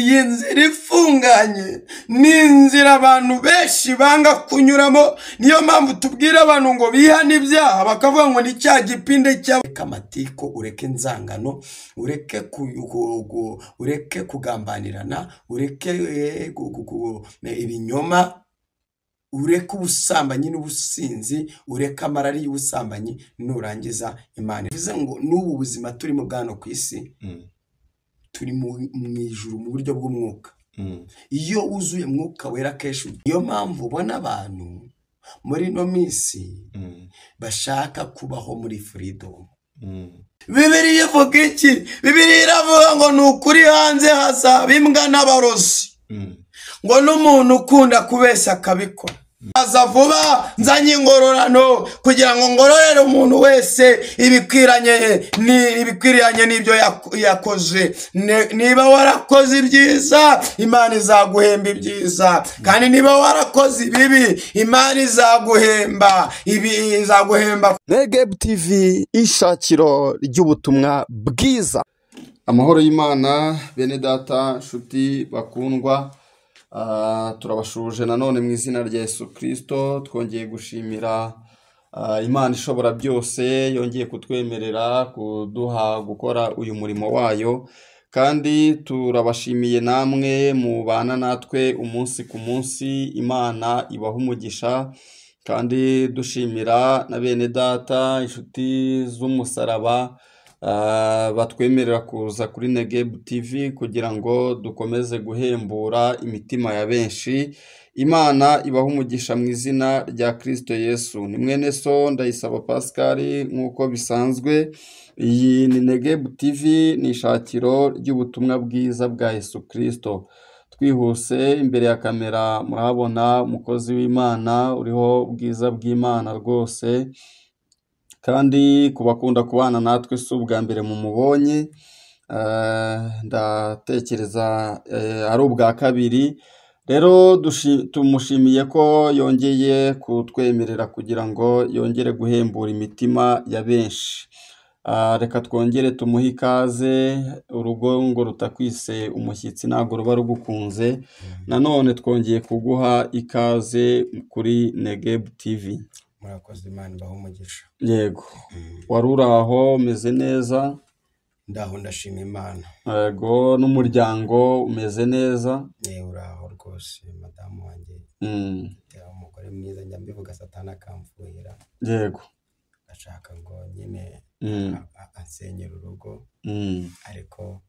Iyi nzira ifunganye ni inzira abantu benshi banga kunyuramo, niyo mpamvu tubwira abantu ngo bihane ibyaha bakavuga ngo ni cya gipinde cy'amatiko. Ureke inzangano, ureke ureke kugambanirana, ureke ibinyoma, ureke ubusambanyi n'ubusinzi, ureke amarari y'ubusambanyi, nurangiza Imana. Bivuze ngo n'ubu buzima turimo bwano ku isi, turi mu ijuru mu buryo bw'umwuka. Iyo wuzuye mwuka wera kenshi, niyo mpamvu ubona abantu muri ino minsi bashaka kubaho muri freedom. Bibiliya ivuga iki? Bibiliya iravuga ngo ni ukuri hanze hazaba imbwa n'abarozi, ngo n'umuntu ukunda kubeshya akabikora. Aza vuba nzanye ingororano kugira ngo ngororere umuntu wese ibikwiranye n'ibyo yakoze. Niba warakoze ibyiza, Imana izaguhemba ibyiza, kandi niba warakoze ibibi, Imana izaguhemba ibi, izaguhemba. Negebu TV, ishakiro ry'ubutumwa bwiza. Amahoro y'Imana, bene data, nshuti bakundwa, turabashuje nanone mu izina rya Yesu Kristo. Twongeye gushimira Imana ishobora byose yongeye kutwemerera kuduha gukora uyu murimo wayo, kandi turabashimiye namwe mubana natwe umunsi ku munsi. Imana ibaha umugisha, kandi dushimira na bene data inshuti z'umusaraba batwemerera kuza kuri Negebu TV kugira ngo dukomeze guhembura imitima ya benshi. Imana ibaha umugisha mu izina rya Kristo Yesu. Ni mwene so Ndayisaba Pascal nk'uko bisanzwe. Iyi ni Negebu TV, ni ishakiro ry'ubutumwa bwiza bwa Yesu Kristo. Twihuse imbere ya kamera murahabona umukozi w'Imana uriho ubwiza bw'Imana rwose, kandi ku bakunda kubana natwe si ubwa mbere mumubonye, ndatekereza ari ubwa kabiri. Rero tumushimiye ko yongeye kutwemerera kugira ngo yongere guhembura imitima ya benshi. Reka twongere tumuhe ikaze. Urugo ngo rutakwise umushyitsi ntabwo ruba rugukunze. Nanone twongeye kuguha ikaze kuri Negebu TV. Murakoze, Imana ibahe umugisha. Yego, wari uri aho umeze neza? Ndaho, ndashima Imana. Yego, n'umuryango umeze neza? Yewe, uraho rwose, madamu wanjye umugore mwiza, njya mbivuga Satani akamfuhira. Ashaka ngo nyine ansenyere urugo, ariko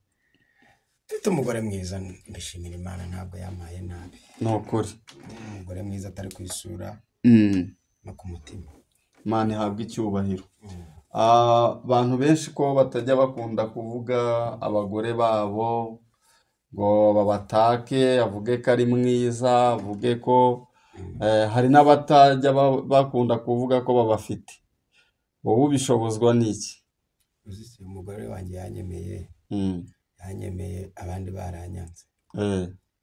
mfite umugore mwiza, mbishimira Imana, ntabwo yampaye nabi. Ni ukuri. Umugore mwiza atari ku isura no ku mutima. Imana ihabwe icyubahiro. Abantu benshi ko batajya bakunda kuvuga abagore babo ngo babatake, avuge ko ari mwiza, avuge ko hari n'abatajya bakunda kuvuga ko babafite. Wowe ubishobozwa n'iki? Uzi umugore wanjye yanyemeye, yanyemeye abandi baranyanze,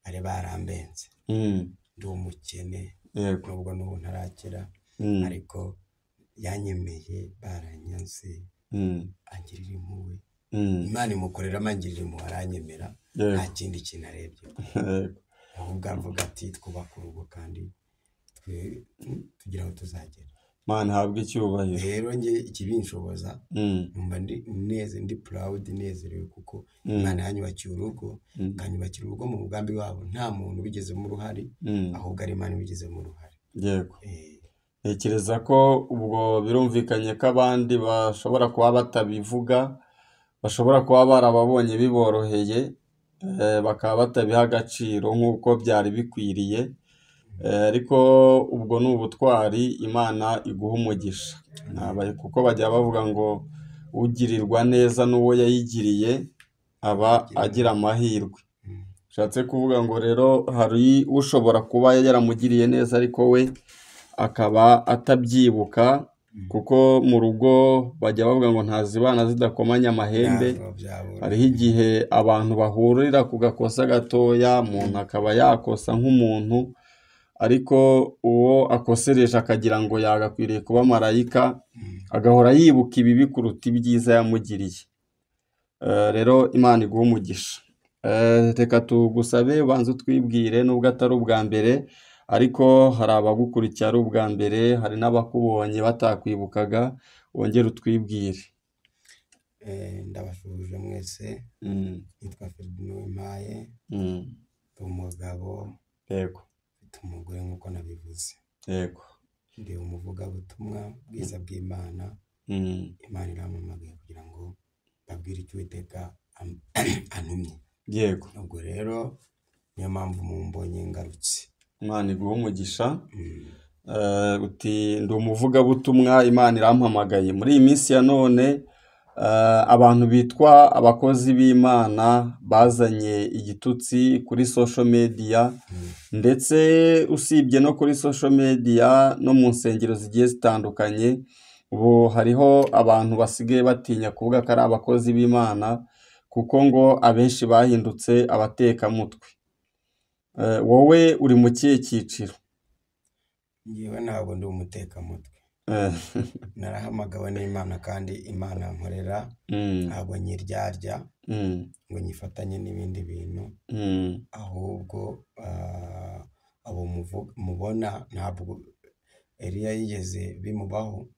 bari barambenze, ndi umukene, nubwo n'ubu ntarakira, ariko yanyemeye baranyanze, angirira impuhwe. Imana imukoreramo angirira impuhwe, aranyemera, nta kindi kintu arebye, ahubwo avuga ati twubake urugo kandi tugira aho tuzagera. Imana ihabwe icyubahiro. Rero njye ikibinshoboza, numva ndi neze, ndi proud, nezerewe kuko Imana yanyubakiye urugo, ikanyubakira urugo mu mugambi wabo, nta muntu ubigizemo uruhare, ahubwo ari Imana ibigizemo uruhare. Ntekereza ko ubwo birumvikanye ko abandi bashobora kuba batabivuga, bashobora kuba barababonye biboroheye, bakaba batabiha agaciro nk'uko byari bikwiriye, ariko ubwo ni ubutwari. Imana iguha umugisha, kuko bajya bavuga ngo ugirirwa neza n'uwo yayigiriye aba agira amahirwe. Bishatse kuvuga ngo rero hari ushobora kuba yaramugiriye neza ariko we akaba atabyibuka, kuko mu rugo bajya bavuga ngo ntazibana zidakomanya amahembe. Hariho igihe abantu bahurira ku gakosa gatoya, umuntu akaba yakosa nk'umuntu, ariko uwo akosereje akagira ngo yagakwiriye kuba marayika, agahora yibuka ibibi kuruta ibyiza yamugiriye. Rero Imana iguha umugisha. Reka tugusabe ubanze utwibwire nubwo atari ubwa mbere, ariko hari abagukurikiye ari ubwa mbere, hari n'abakubonye batakwibukaga, wongere utwibwire. Ndabasuhuje mwese. Nitwa Ferdinand Uwimpaye, ndi umugabo, Yego. mfite umugore nk'uko nabivuze. Yego. Ndi umuvugabutumwa bwiza bw'Imana. Imana irampamagaye kugira ngo mbabwire icyo Uwiteka antumye. Yego. Ubwo rero niyo mpamvu mumbonye ngarutse. Imana iguhe umugisha. Uti ndi umuvugabutumwa, Imana irampamagaye. Muri iyi minsi ya none abantu bitwa abakozi b'Imana bazanye igitutsi kuri social media, ndetse usibye no kuri social media no mu nsengero zigiye zitandukanye, ubu hariho abantu basigaye batinya kuvuga ko ari abakozi b'Imana, kuko ngo abenshi bahindutse abatekamutwe. Wowe uri mu kihe cyiciro? Njyewe ntabwo ndi umutekamutwe. Narahamagawe n'Imana kandi Imana nkorera, ntabwo nyiryarya ngo nyifatanye n'ibindi bintu, ahubwo abo mubona ntabwo Eliya yigeze bimubaho.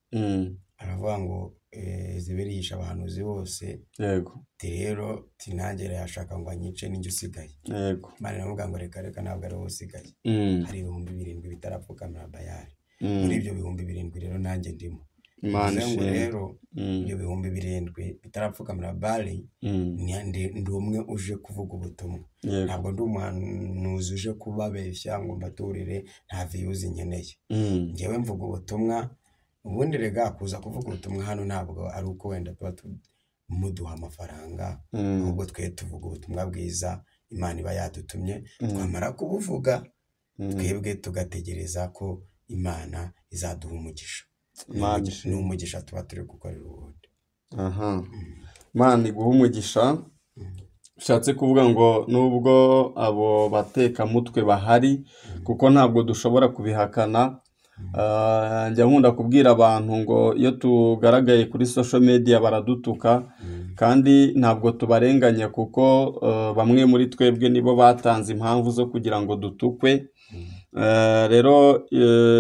Aravuga ngo Yezebeli yishe abahanuzi bose. Yego. Ati rero nanjye yashaka ngo anyice ninjye usigaye. Yego. Imana iramubwira ngo reka reka ntabwo ari wowe usigaye. Hari 7,000 bitarapfukamira Bayali. Muri ibyo 7,000 rero nanjye ndimo. Imana Bivuze ngo ishimwe. rero ibyo 7,000 bitarapfukamira Bali, ndi umwe uje kuvuga ubutumwa. Yego. Ntabwo ndi umuhanuzi uje kubabeshya ngo mbaturire, nta views nkeneye. Njyewe mvuga ubutumwa. Ubundi rega kuza kuvuga ubutumwa hano ntabwo ari uko wenda tuba muduha amafaranga, ahubwo twe tuvuga ubutumwa bwiza Imana iba yadutumye, twamara kubuvuga twebwe tugategereza ko Imana izaduha umugisha. Imana Ni ishimwe. umugisha tuba turi gukorera ubundi. Aha. Imana iguha umugisha. Ushatse kuvuga ngo nubwo abo batekamutwe bahari, kuko ntabwo dushobora kubihakana. Njya nkunda kubwira abantu ngo iyo tugaragaye kuri social media baradutuka, kandi ntabwo tubarenganya kuko bamwe muri twebwe nibo batanze impamvu zo kugira ngo dutukwe. Rero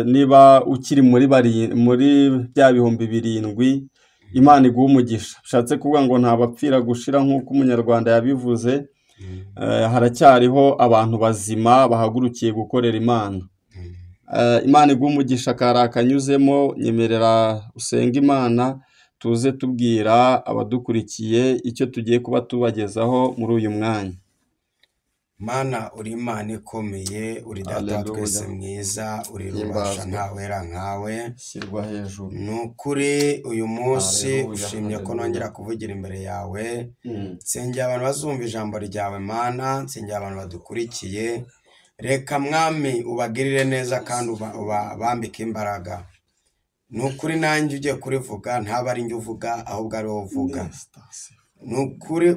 niba ukiri muri bya 7,000, Imana iguha umugisha. Bishatse kuvuga ngo nta bapfira gushira nk'uko umunyarwanda yabivuze. Haracyariho abantu bazima bahagurukiye gukorera Imana. Imana iguha umugisha kari akanyuzemo, nyemerera usenge Imana, tuze tubwira abadukurikiye icyo tugiye kuba tubagezaho muri uyu mwanya. Mana uri Imana ikomeye, uri data wa Haleluya. twese mwiza, uri rubasha Himbazwa. ntawera nkawe. Shyirwa hejuru. Ni ukuri uyu munsi Haleluya, ushimye ko haleluya. nongera kuvugira imbere yawe. Nsengera abantu bazumva ijambo ryawe Mana, nsengera abantu badukurikiye. Reka mwami ubagirire neza kandi ubambike imbaraga. Ni ukuri nanjye ugiye kurivuga ntaba ari njye uvuga, ahubwo ari wowe uvuga. Ni ukuri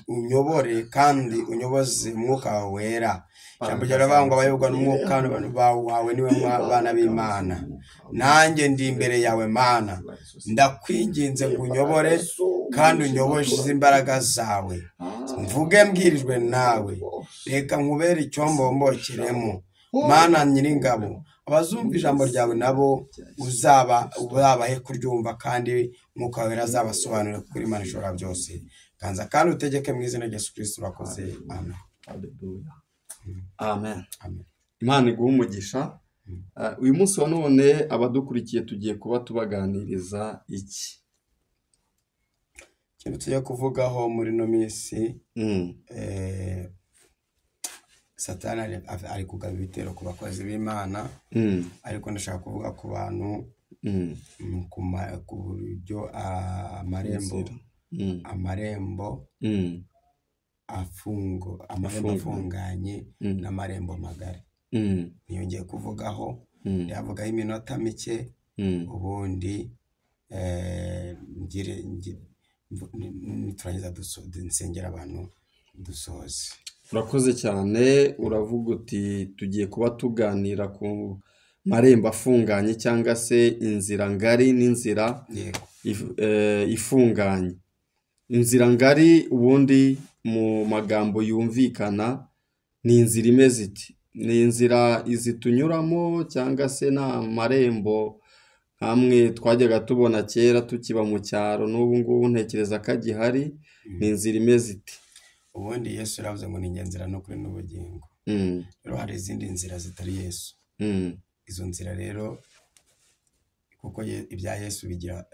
unyobore kandi unyoboze umwuka wawe wera. Ijambo ryawe riravuga ngo abayoborwa n'umwuka wawe niwe bana b'Imana. Nanjye ndi imbere yawe Mana, ndakwinginze ngo unyobore kandi unyoboze imbaraga zawe. Mvuge mbwirijwe nawe, reka nkubere icyombo kiremo. Mana nyiringabo, abazumva ijambo ryawe nabo uzabahe kuryumva, kandi umwuka wera azabasobanurire kuko Imana ishobora byose. Ganza kandi utegeke mu izina rya Yesu Kristo, urakoze. Amen. Haleluya. Amen. Amen. Imana iguhe umugisha. Uyu munsi wa none abadukurikiye tugiye kuba tubaganiriza iki? Ikintu tugiye kuvugaho muri ino minsi, Satani ari kugaba ibitero ku bakozi b'Imana, ariko ndashaka kuvuga ku bantu, ku buryo amarembo amarembo afunganye n'amarembo magari. Niyo ngiye kuvugaho, ndavugaho iminota mike, ubundi niturangiza nsengera abantu dusoze. Urakoze cyane. Uravuga uti tugiye kuba tuganira ku marembo afunganye cyangwa se inzira ngari n'inzira Yego. ifunganye. Inzira ngari ubundi mu magambo yumvikana ni inzira imeze iti? Ni inzira izi tunyuramo cyangwa se ni amarembo nk'amwe twajyaga tubona kera tukiba mu cyaro, n'ubu ngubu ntekereza ko agihari? Ni inzira imeze iti? Ubundi Yesu yaravuze ngo ni njye nzira n'ukuri n'ubugingo. Rero hari izindi nzira zitari Yesu. Izo nzira rero, kuko ibya Yesu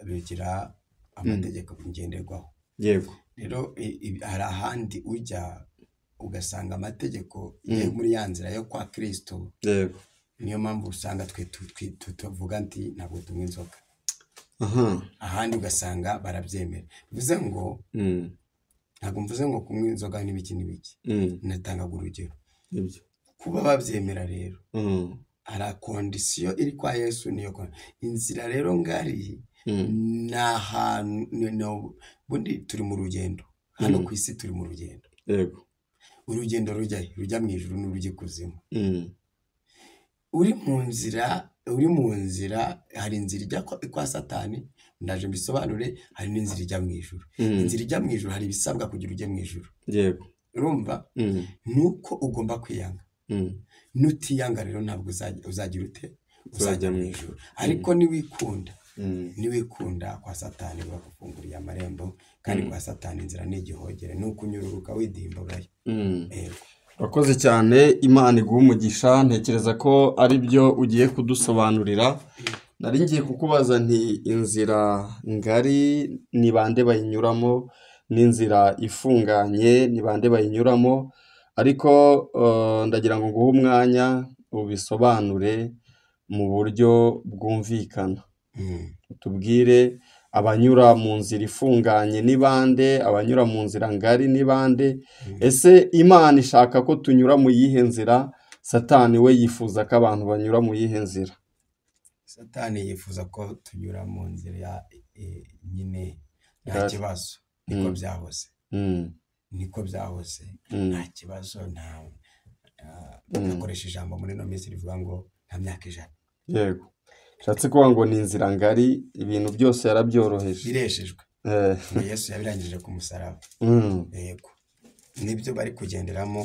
bigira amategeko ngenderwaho. Yego. Rero hari ahandi ujya ugasanga amategeko yo muri ya nzira yo kwa Kristo. Yego. Niyo mpamvu usanga twe tuvuga nti ntabwo tunywa inzoga. Ahandi ugasanga barabyemera. Bivuze ngo ntabwo mvuze ngo kunywa inzoga n'ibiki n'ibiki. Natangaga urugero. Kuba babyemera rero, hari kondisiyo iri kwa Yesu, niyo inzira rero ngari. Ni ahantu bundi turi mu rugendo hano ku isi, turi mu rugendo. Yego. Urugendo rujya mu ijuru n'urujya ikuzimu. Uri mu nzira, hari inzira ijya kwa Satani, ndaje mbisobanure, hari n'inzira ijya mu ijuru. Inzira ijya mu ijuru hari ibisabwa kugira ujye mu ijuru. Yego. Urumva? Nuko ugomba kwiyanga. Nutiyanga rero ntabwo uzagira ute? Uzajya mu ijuru. Ariko niwikunda, niwikunda kwa Satani bakufunguriye amarembo, kandi kwa Satani inzira ni igihogere, nuko unyururuka widimba urayo. Urakoze cyane, Imana iguhe umugisha. Ntekereza ko ari byo ugiye kudusobanurira. Nari ngiye kukubaza nti inzira ngari ni bande bayinyuramo, n'inzira ifunganye ni bande bayinyuramo, ariko ndagira ngo nguhe umwanya ubisobanure mu buryo bwumvikana. Tubwire abanyura mu nzira ifunganye ni bande, abanyura mu nzira ngari ni bande? Ese Imana ishaka ko tunyura mu yihe nzira? Satani we yifuza ko abantu banyura mu yihe nzira? Satani yifuza ko tunyura mu nzira nyine nta kibazo, niko byahoze. Niko byahoze, nta kibazo. Nta nakoresha ijambo muri no minsi rivuga ngo nta myaka 100. Yego. Nshatse kuvuga ngo ni inzira ngari, ibintu byose yarabyoroheje. Bireshejwe. Yesu yabirangije ku musaraba. Yego. Nibyo bari kugenderamo.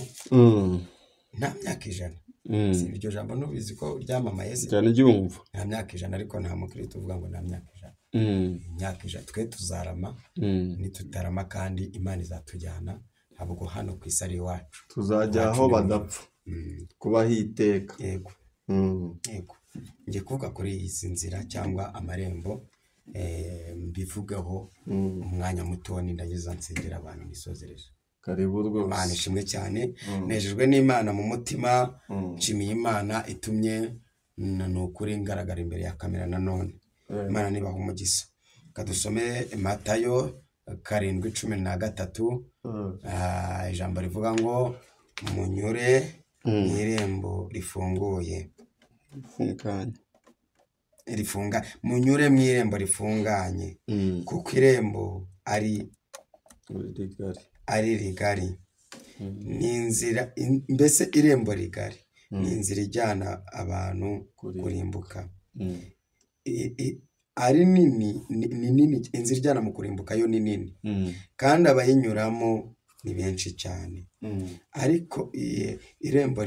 Nta myaka 100. Si iryo jambo nubizi ko ryamamaye se? Cyane ryumva. Nta myaka 100, ariko nta mukristo uvuga ngo nta myaka 100. Imyaka 100 twe tuzarama, nitutarama kandi Imana izatujyana, ntabwo hano ku isi ari iwacu. Tuzajya aho badapfa. Kubaho iteka. Yego. Yego. Ngiye kuvuga kuri izi nzira cyangwa amarembo, mbivugeho umwanya muto nindagiza nsengera abantu nisozereje. Karibu rwose. Imana ishimwe cyane. Nejejwe n'Imana mu mutima, nshimiye Imana itumye nukuri ngaragara imbere ya kamera nanone. Imana nibaha umugisha. Kadusome Matayo 7:13. Ijambo rivuga ngo munyure mu irembo rifunguye. Rifunga, munyure mu irembo rifunganye, kuko irembo ari rigari. Ni inzira, mbese irembo rigari ni inzira ijyana abantu kurimbuka. Ari nini, ni nini, inzira ijyana mu kurimbuka yo ni nini, kandi abayinyuramo ni benshi cyane. Ariko irembo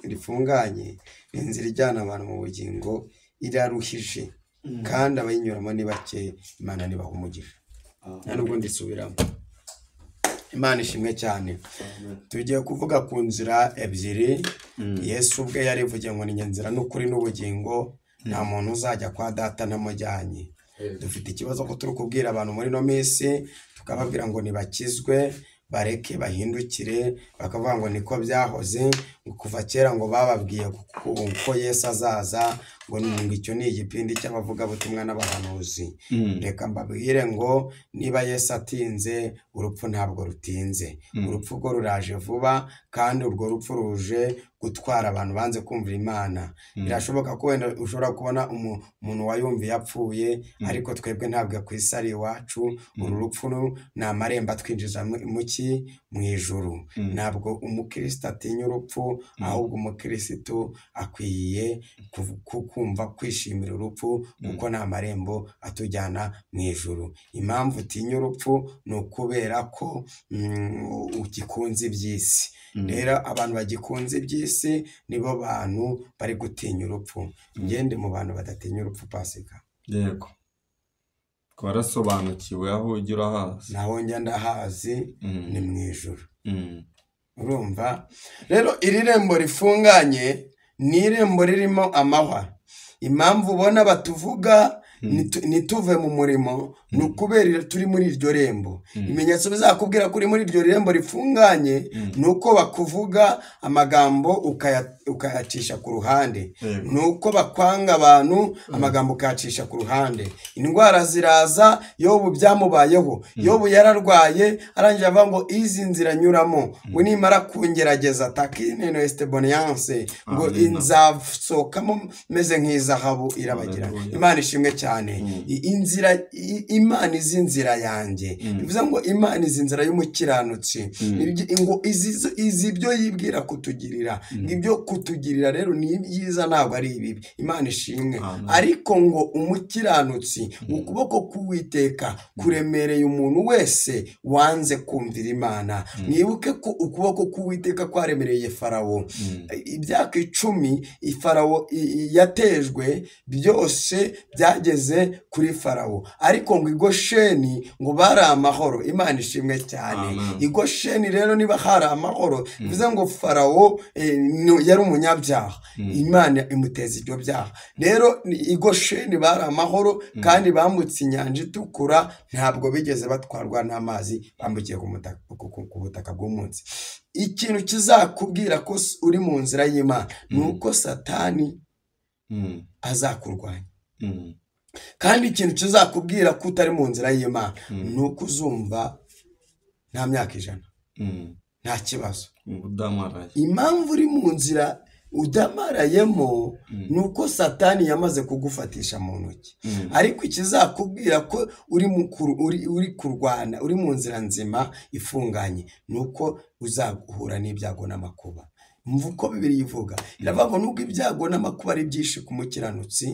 rifunganye ni inzira ijyana abantu mu bugingo, iraruhije, kandi abayinyuramo ni bake. Imana nibaha umugisha. Nta nubwo ndisubiramo. Imana ishimwe cyane. Tugiye kuvuga ku nzira ebyiri. Yesu ubwe yarivugiye ngo ni nzira n'ukuri n'ubugingo, nta muntu uzajya kwa data ntamujyanye. Dufite ikibazo ko turi kubwira abantu muri no minsi, tukababwira ngo nibakizwe, bareke bahindukire, bakavuga ngo niko byahoze kuva kera, ngo bababwiye ko Yesu azaza, ngo icyo ni igipindi cy'abavugabutumwa n'abahanuzi. Reka mbabwire ngo niba Yesu atinze, urupfu ntabwo rutinze. Urupfu rwo ruraje vuba, kandi urwo rupfu ruje gutwara abantu banze kumvira Imana. Birashoboka ko wenda ushobora kubona umuntu wayumviye apfuye, ariko twebwe ntabwo ku isi ari iwacu. Uru rupfu ni amarembo atwinjiza mu ijuru. Ntabwo umukristo atinya urupfu, ahubwo umukristo akwiye kumva kwishimira urupfu, kuko ni amarembo atujyana mu ijuru. Impamvu utinya urupfu ni ukubera ko ugikunze iby'isi. Rero abantu bagikunze iby'isi nibo bantu bari gutinya urupfu. Ngende mu bantu badatinya urupfu Pasika. Yego. Twarasobanukiwe aho ujya urahazi. Naho njya ndahazi ni mu ijuru. Urumva? Rero iri rembo rifunganye ni irembo ririmo amahwa. Impamvu ubona batuvuga nituve mu murimo ni ukubera turi muri iryo rembo. Ibimenyetso bizakubwira ko uri muri iryo rembo rifunganye ni uko bakuvuga amagambo ukayacisha ku ruhande, ni uko bakwanga abantu amagambo ukayacisha ku ruhande. Indwara ziraza, Yobu byamubayeho. Yobu yararwaye arangije avuga ngo izi nzira nyuramo ngo nimara kungerageza takineno esteboniance ngo inzasohokamo meze nk'izahabu irabagirana. Imana ishimwe cyane. Inzira Imana izi nzira yanjye, bivuze ngo Imana izi nzira y'umukiranutsi, ngo izi ibyo yibwira kutugirira, ibyo kutugirira rero ni ibyiza ntabwo ari ibibi. Imana ishimwe. Ariko ngo umukiranutsi ukuboko k'Uwiteka kuremereye umuntu wese wanze kumvira Imana. Mwibuke ko ukuboko k'Uwiteka kwaremereye Farawo. Ibyaka 10 Farawo yatejwe byose byageze kuri Farawo, ariko ngo Igosheni ngo bari amahoro. Imana ishimwe cyane. Igosheni rero niba hari amahoro, bivuze ngo Farawo yari umunyabyaha, Imana imuteza ibyo byaha. Rero Igosheni bari amahoro kandi bambutse inyanja itukura, ntabwo bigeze batwarwa n'amazi, bambukiye ku butaka bw'umunsi. Ikintu kizakubwira ko uri mu nzira y'Imana ni uko Satani azakurwanya. Kandi ikintu kizakubwira ko utari mu nzira y'Imana ni uko uzumva nta myaka 100 nta kibazo. Impamvu uri mu nzira udamarayemo ni uko Satani yamaze kugufatisha mu ntoki. Ariko ikizakubwira ko uri kurwana, uri mu nzira nzima ifunganye, ni uko uzahura n'ibyago n'amakuba. Mvuko Bibiliya ivuga iravuga ngo nubwo ibyago n'amakuba ari byinshi ku mukiranutsi,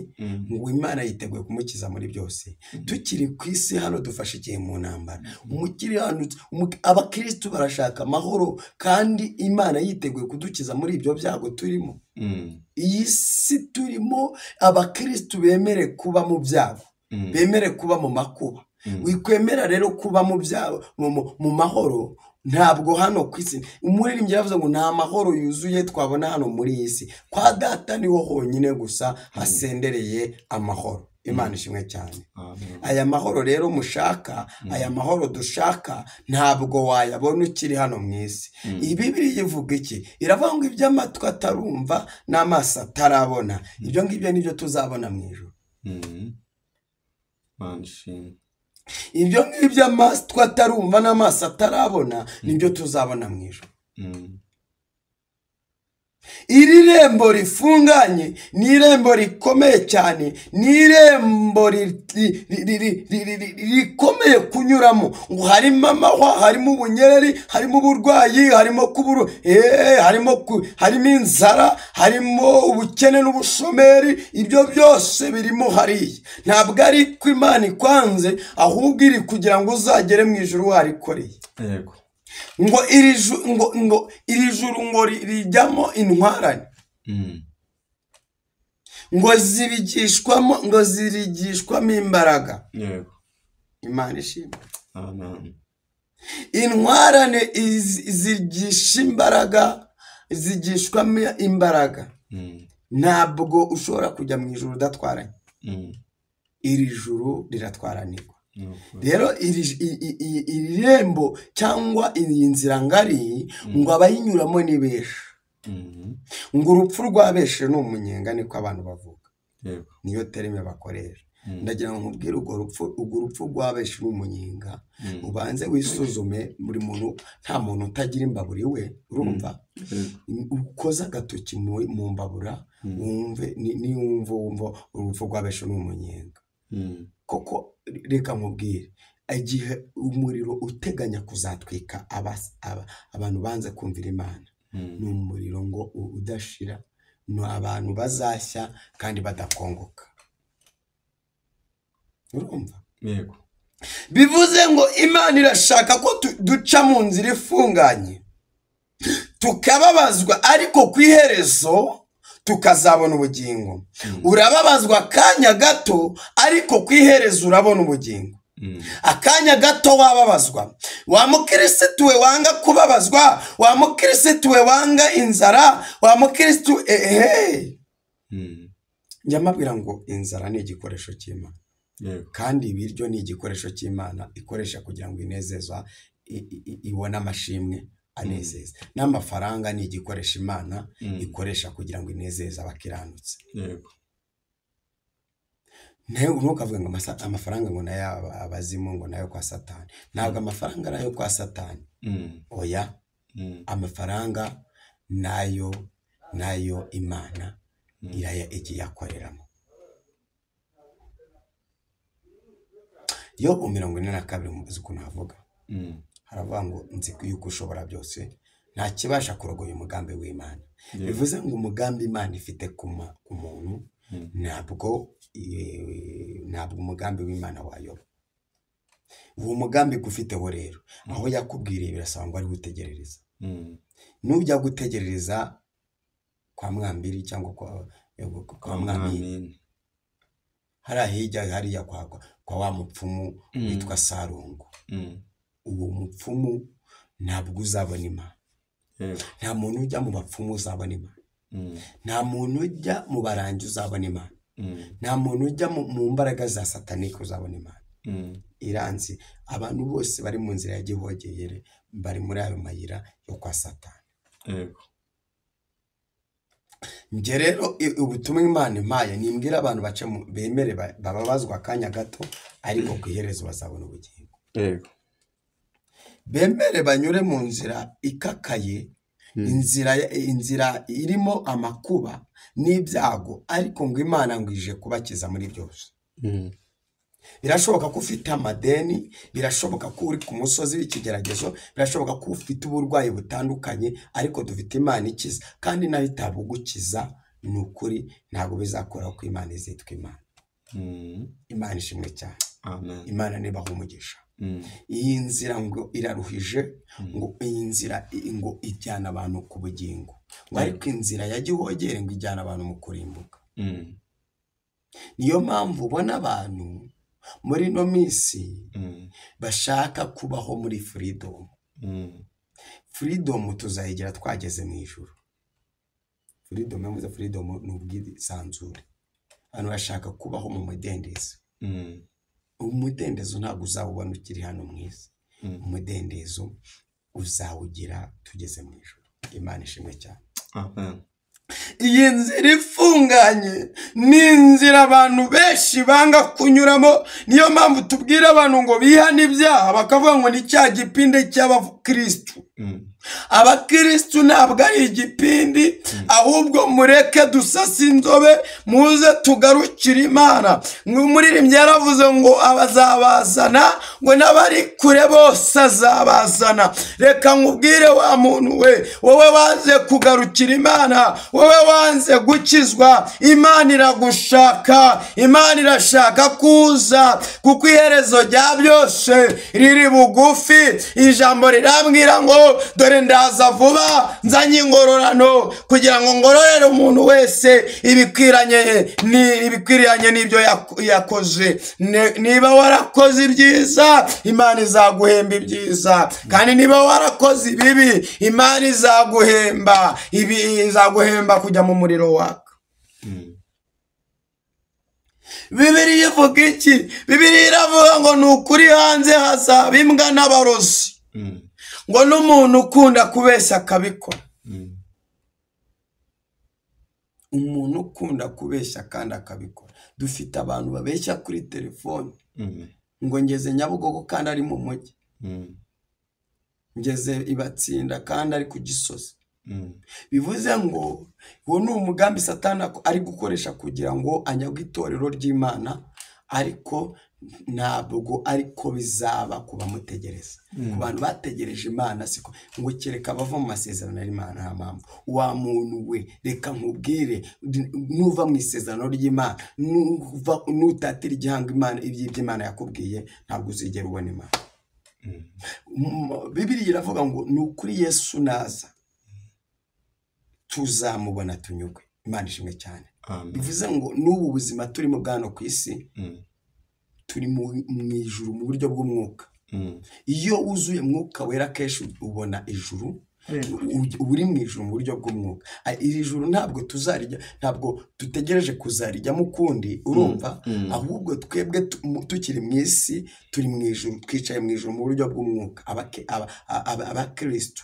ngo Imana yiteguye kumukiza muri byose. Tukiri ku isi hano dufashe igihe mu ntambara. Umukiranutsi, abakristo barashaka amahoro kandi Imana yiteguye kudukiza muri ibyo byago turimo. Iyi si turimo abakristo bemere kuba mu byago, bemere kuba mu makuba. Wikwemera rero kuba mu byago mu mahoro. Ntabwo hano ku isi umuririmbyi yavuze ngo nta mahoro yuzuye twabona hano muri iyi si, kwa data niho honyine gusa hasendereye amahoro. Imana ishimwe cyane. Aya mahoro rero mushaka, aya mahoro dushaka, ntabwo wayabona ukiri hano mu isi. Bibiliya ivuga iki? Iravuga ngo iby'amatwi atarumva n'amaso atarabona, ibyo ngibyo nibyo tuzabona mu ijuru. Ibyo ngibyo amatwi atarumva n'amaso atarabona nibyo tuzabona mu ijuru. Iri rembo rifunganye ni irembo rikomeye cyane, ni irembo rikomeye kunyuramo. Ngo harimo amahwa, harimo ubunyereri, harimo uburwayi, harimo kuburu, harimo inzara, harimo ubukene n'ubushomeri, ibyo byose birimo hariya. Ntabwo ari ko Imana ikwanze, ahubwo iri kugira ngo uzagere mu ijuru warikoreye. Yego. Ngo iri juru ngo rijyamo intwarane, ngo zibigishwamo, ngo zirigishwamo imbaraga. Yego. Imana ishimwe. Amen. Intwarane zigisha imbaraga, zigishwamo imbaraga. Ntabwo ushobora kujya mu ijuru udatwaranye. Iri juru riratwaranirwa. Rero iri rembo cyangwa iyi nzira ngari ngo abayinyuramo ni benshi. Ngo urupfu rwa benshi ni umunyenga, niko abantu bavuga. Niyo terime bakoresha. Ndagira ngo nkubwire urwo rupfu rwa benshi ni umunyenga. Ubanze wisuzume, buri muntu, nta muntu utagira imbabura iwe, urumva? Ukoza agatoki mu mbabura wumve, niwumva wumva urupfu rwa benshi ni umunyenga. Koko reka nkubwire, igihe umuriro uteganya kuzatwika abantu banze kumvira Imana, ni umuriro ngo udashira, Ni abantu bazashya kandi badakongoka. Urumva? Yego. Bivuze ngo Imana irashaka ko duca mu nzira ifunganye, tukababazwa, ariko ku iherezo tukazabona ubugingo. Urababazwa akanya gato, ariko ku iherezo urabona ubugingo. Akanya gato wababazwa. Wa mukirisitu we wanga kubabazwa, wa mukirisitu we wanga inzara, wa mukirisitu Njya mbabwira ngo inzara ni igikoresho cy'Imana. Kandi ibiryo ni igikoresho cy'Imana ikoresha kugira ngo inezeza, ibone amashimwe anezeza. N'amafaranga ni igikoresho Imana ikoresha kugira ngo inezeze abakiranutse. Yego. Ntukavuge ngo amafaranga ngo nayo abazimu, ngo nayo kwa Satani. Ntabwo amafaranga nayo kwa Satani. Oya. Amafaranga nayo Imana igiye akoreramo. Yobu 42 muzi ukuntu havuga. Haravuga ngo nzi yuko ushobora byose, nta kibasha kurogoya umugambi w'Imana. Bivuze ngo umugambi Imana ifite ku muntu, ntabwo umugambi w'Imana wayoba. Uwo mugambi gufiteho rero, aho yakubwiriye birasaba ngo ari gutegerereza. Nujya gutegerereza kwa Mwambiri cyangwa kwa Mwamini, hariya hirya hariya kwa wa mupfumu witwa Sarungu, uwo mupfumu ntabwo uzabona Imana. Nta muntu ujya mu bapfumu uzabona Imana. Nta muntu ujya mu barangi uzabona Imana. Nta muntu ujya mu mbaraga za satanike uzabona Imana. Iranzi abantu bose bari mu nzira ya gihogere bari muri ayo mayira yo kwa Satani. Njye rero ubutumwa Imana impaye nimbwira abantu bace bemere bababazwa akanya gato, ariko ku iherezo bazabona ubugingo. Bemere banyure mu nzira ikakaye, inzira irimo amakuba n'ibyago, ariko ngo Imana ngo ije kubakiza muri byose. Birashoboka ko ufite amadeni, birashoboka ko uri ku musozi w'ikigeragezo, birashoboka ko ufite uburwayi butandukanye, ariko dufite Imana ikiza, kandi nayo itabugukiza. Ni ukuri ntabwo bizakora ko Imana izitwa Imana. Imana ishimwe cyane. Imana nibaha umugisha. Iyi nzira ngo iraruhije, ngo iyi nzira ngo ijyana abantu ku bugingo, ngo ariko inzira ya gihogere ngo ijyana abantu mu kurimbuka. Niyo mpamvu ubona abantu muri ino minsi bashaka kubaho muri freedom. Freedom tuzayigira twageze mu ijuru. Freedom, yavuze freedom ni ubwisanzure. Abantu bashaka kubaho mu mudendezo. Umudendezo ntabwo uzawubona ukiri hano mu isi. Umudendezo uzawugira tugeze mu ijuru. Imana ishimwe cyane. Amen. Iyi nzira ifunganye ni inzira abantu benshi banga kunyuramo. Niyo mpamvu tubwira abantu ngo bihane ibyaha, bakavuga ngo ni cya gipindi cy'abakristu. Abakristu ntabwo ari igipindi, ahubwo mureke dusase inzobe, muze tugarukire Imana. Umuririmbyi yaravuze ngo abazabazana, ngo n'abari kure bose azabazana. Reka nkubwire wa muntu we, wowe wanze kugarukira Imana, wowe wanze gukizwa, Imana iragushaka, Imana irashaka kuza, kuko iherezo rya byose riri bugufi. Ijambo rirambwira ngo dore ndaza vuba, nzanye ingororano kugira ngo ngororere umuntu wese ibikwiranye n'ibyo yakoze. Niba warakoze ibyiza, Imana izaguhemba ibyiza, kandi niba warakoze ibibi, Imana izaguhemba ibi, izaguhemba kujya mu muriro waka. Bibiliya ivuga iki? Bibiliya iravuga ngo ni ukuri hanze hazaba imbwa n'abarozi, ngo n'umuntu ukunda kubeshya akabikora. Umuntu ukunda kubeshya kandi akabikora. Dufite abantu babeshya kuri telefone, ngo ngeze Nyabugogo kandi ari mu mujyi, ngeze Ibatsinda kandi ari ku Gisozi. Bivuze ngo uwo ni umugambi Satani ari gukoresha kugira ngo anyagwe itorero ry'Imana, ariko Ntabwo ariko bizaba ku bamutegereza, ku bantu bategereje Imana, siko ngo kereka bava mu masezerano y'Imana. Nta mpamvu wa muntu we, reka nkubwire, nuva mu isezerano ry'Imana, nutatira igihango Imana, iby'Imana yakubwiye, ntabwo uzigera ubona Imana. Bibiliya iravuga ngo ni ukuri Yesu naza tuzamubona tunyugwe. Imana ishimwe cyane. Bivuze ngo n'ubu buzima turimo bwano ku isi, turi mu ijuru mu buryo bw'umwuka. Iyo wuzuye mwuka wera kenshi ubona ijuru, uri mu ijuru mu buryo bw'umwuka. Iri juru ntabwo tuzarijya, ntabwo dutegereje kuzarijyamo ukundi, urumva, ahubwo twebwe tukiri mu isi turi mu ijuru, twicaye mu ijuru mu buryo bw'umwuka, abakristo.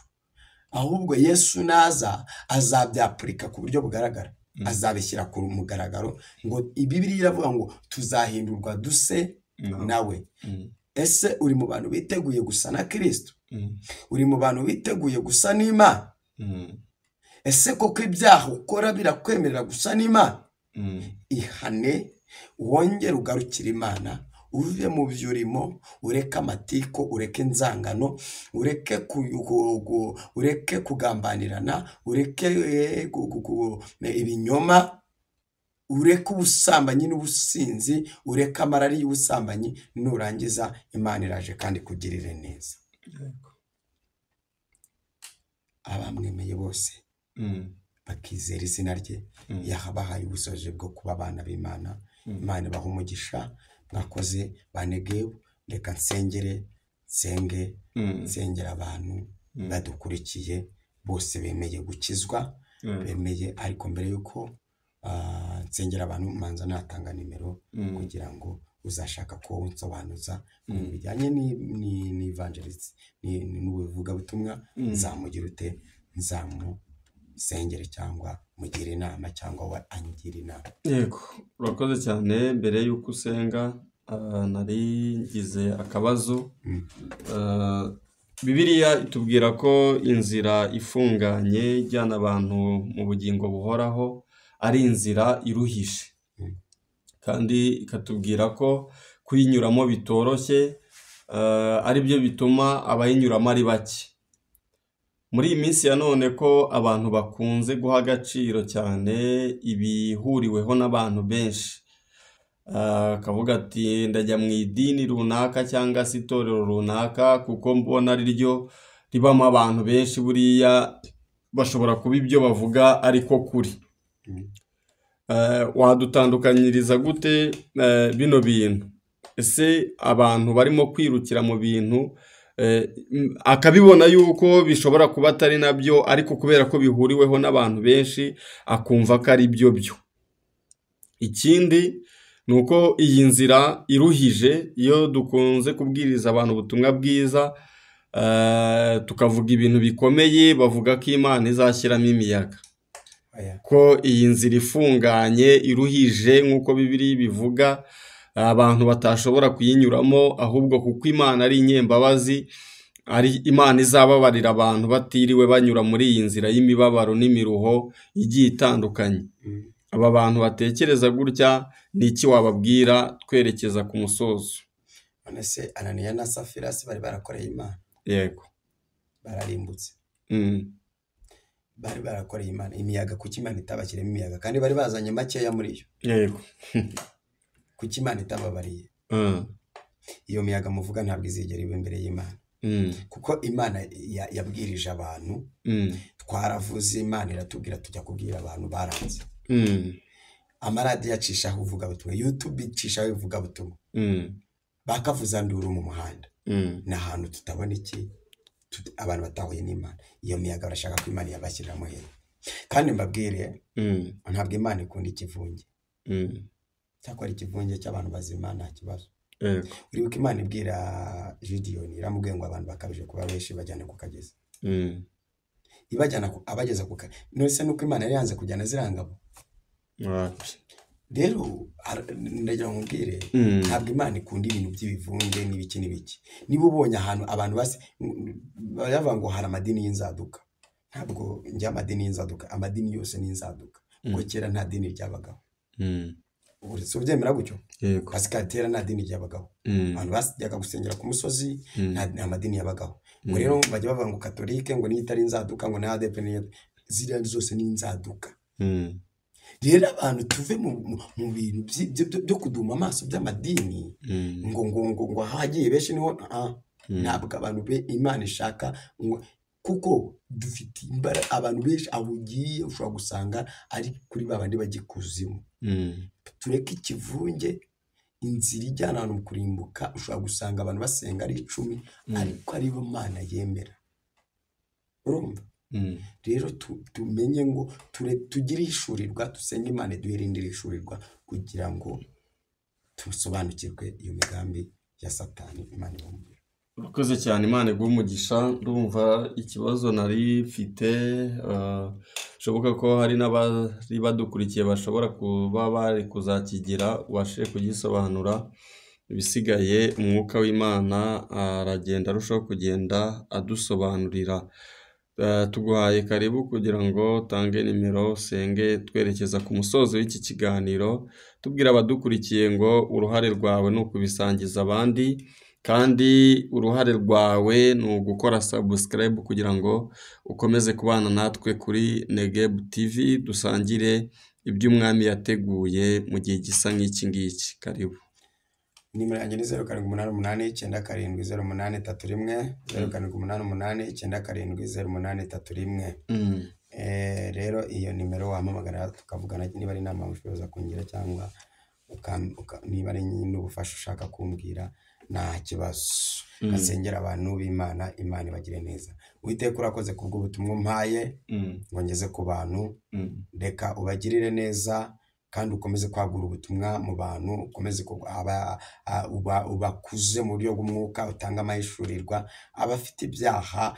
Ahubwo Yesu naza azabyapurika ku buryo bugaragara, azabishyira ku mugaragaro. Ngo Bibiliya iravuga ngo tuzahindurwa duse nawe. Ese uri mu bantu biteguye gusa na Kristo? Uri mu bantu biteguye gusa n'Imana? Ese koko ibyaha ukora birakwemerera gusa n'Imana? Ihane, wongere ugarukire Imana, uve mu byo urimo, ureke amatiko, ureke inzangano, ureke kugambanirana, ureke ibinyoma, ureke ubusambanyi n'ubusinzi, ureke amarari y'ubusambanyi. Nurangiza Imana iraje kandi kugirire neza. Abamwemeye bose bakizera izina rye, yabahaye ubusozi bwo kuba abana b'Imana. Imana ibaha umugisha. Mwakoze banegebu. Reka nsengere, nsenge nsengera abantu badukurikiye bose bemeye gukizwa, bemeye. Ariko mbere yuko nsengera abantu, manza natanga nimero kugira ngo uzashaka ko unsobanuza mu bijyanye n'ivangelist n'ubuvugabutumwa, nzamugira ute, nzamusengere cyangwa mugire inama, cyangwa we angira inama. Yego, urakoze cyane. Mbere y'uko usenga, nari ngize akabazo. Bibiliya itubwira ko inzira ifunganye ijyana abantu mu bugingo buhoraho ari inzira iruhije, kandi ikatubwira ko kuyinyuramo bitoroshye, ari byo bituma abayinyuramo ari bake. Muri iyi minsi ya none ko abantu bakunze guha agaciro cyane ibihuriweho n'abantu benshi, akavuga ati ndajya mu idini runaka cyangwa se itorero runaka kuko mbona ari ryo ribamo abantu benshi, buriya bashobora kuba ibyo bavuga ariko kuri. Wadutandukanyiriza gute bino bintu? Ese abantu barimo kwirukira mu bintu, akabibona yuko bishobora kuba atari nabyo, ariko kubera ko bihuriweho n'abantu benshi akumva ko ari byo byo. Ikindi ni uko iyi nzira iruhije, iyo dukunze kubwiriza abantu ubutumwa bwiza, tukavuga ibintu bikomeye, bavuga ko Imana izashyiramo imiyaga, ko iyi nzira ifunganye iruhije nk'uko Bibiliya bivuga, abantu batashobora kuyinyuramo, ahubwo kuko Imana ari inyembabazi, ari Imana izababarira abantu batiriwe banyura muri iyi nzira y'imibabaro n'imiruho igiye itandukanye. Aba bantu batekereza gutya, ni iki wababwira twerekeza ku musozo? None se Ananiya na Safira bari barakoreye Imana? Yego, bararimbutse. Bari barakoreye Imana imiyaga, kuki Imana itabashyiremo imiyaga kandi bari bazanye makeya muri yo? Yego, kuki Imana itababariye? Iyo miyaga muvuga ntabwo izigera iba imbere y'Imana, kuko Imana yabwirije abantu. Twaravuze, Imana iratubwira tujya kubwira abantu, baranze. Amaradiyo acishaho ivugabutumwa, YouTube icishaho ivugabutumwa, bakavuza nduru mu muhanda. Ni ahantu tutabona iki, abantu batahuye n'Imana. Iyo miyaga barashaka ko Imana yabashyiriramo hera. Kandi mbabwire, ntabwo Imana ikunda ikivunge. Cyakora ikivunge cy'abantu bazima nta kibazo. Uribuka Imana ibwira Gidiyoni, iramubwiye ngo abantu bakabije kuba benshi bajyane ku kagezi. Ibajyana abageza ku kagezi. None se nuko Imana yari yanze kujyana zirangabo? Rero ndagira ngo mbwire, ntabwo Imana ikunda ibintu by'ibivunge n'ibiki n'ibiki. Niba ubonye ahantu abantu basi bavuga ngo hari amadini y'inzaduka, ntabwo njya amadini y'inzaduka, amadini yose ni inzaduka, kuko kera nta dini ryabagaho. Uretse ubyemera gutyo? Yego. Pascal tera nta dini ryabagaho. Abantu bajyaga gusengera ku musozi, nta madini yabagaho. Ngo rero bajya bavuga ngo katolike ngo niyo itari inzaduka, ngo na ADEPR niyo, ziriya zose ni inzaduka. Rero abantu tuve mu bintu byo kuduma amaso by'amadini, ngo ngo ngo ngo hagiye benshi niho, ntabwo abantu be Imana ishaka, ngo kuko dufite imbaraga. Abantu benshi aho ugiye ushobora gusanga ari kuri babandi bajya ikuzimu. Tureke ikivunge, inzira ijyana abantu mu kurimbuka. Ushobora gusanga abantu basenga ari 10, ariko ari bo Imana yemera. Urumva? Rero tumenye ngo tugire ishurirwa, dusenge Imana iduhe irindi rishurirwa kugira ngo tusobanukirwe iyo migambi ya Satani. Imana ibumvire. Urakoze cyane, Imana iguhe umugisha. Ndumva ikibazo nari mfite, bishoboka ko hari n'abari badukurikiye bashobora kuba bari kuzakigira, ubashe kugisobanura. Ibisigaye umwuka w'Imana aragenda arushaho kugenda adusobanurira. Tuguhaye karibu kugira ngo utange nimero, usenge twerekeza ku musozo w'iki kiganiro, tubwira abadukurikiye ngo uruhare rwawe ni ukubisangiza abandi, kandi uruhare rwawe ni ugukora subscribe kugira ngo ukomeze kubana natwe kuri Negebu TV, dusangire ibyo Umwami yateguye mu gihe gisa nk'iki ngiki. Karibu. Nimero yanjye ni 0 7 8 8 9 7 0 8 3 1, 0 7 8 8 9 7 0 8 3 1. Rero iyo nimero wampamagara tukavugana, niba ari inama wifuza kungira cyangwa niba ari n'ubufasha ushaka kumbwira, nta kibazo. Gasengera abantu b'Imana, Imana ibagire neza. Uwiteka urakoze kubw'ubutumwa umpaye ngo ngeze ku bantu, reka ubagirire neza kandi ukomeze kwagura ubutumwa mu bantu, ukomeze ubakuze mu buryo bw'umwuka, utanga amahishurirwa abafite ibyaha.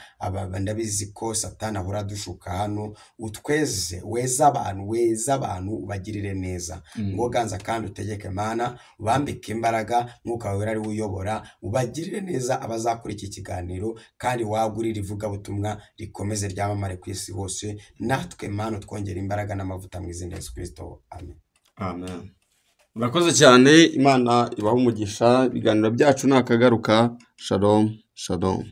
Ndabizi ko Satani ahora adushuka hano, utweze, weze abantu, weze abantu, ubagirire neza. Ngo ganza kandi utegeke Mana, ubambike imbaraga, mwuka wawe ari uyobora, ubagirire neza abazakora iki kiganiro, kandi wagurire ivugabutumwa rikomeze ryamamare ku isi hose. Natwe Mana twongere imbaraga n'amavuta mu izina rya Yesu Kristo, amen. Amen. Urakoze cyane, Imana ibahe umugisha. Ibiganiro byacu nakagaruka. Shalom, shalom.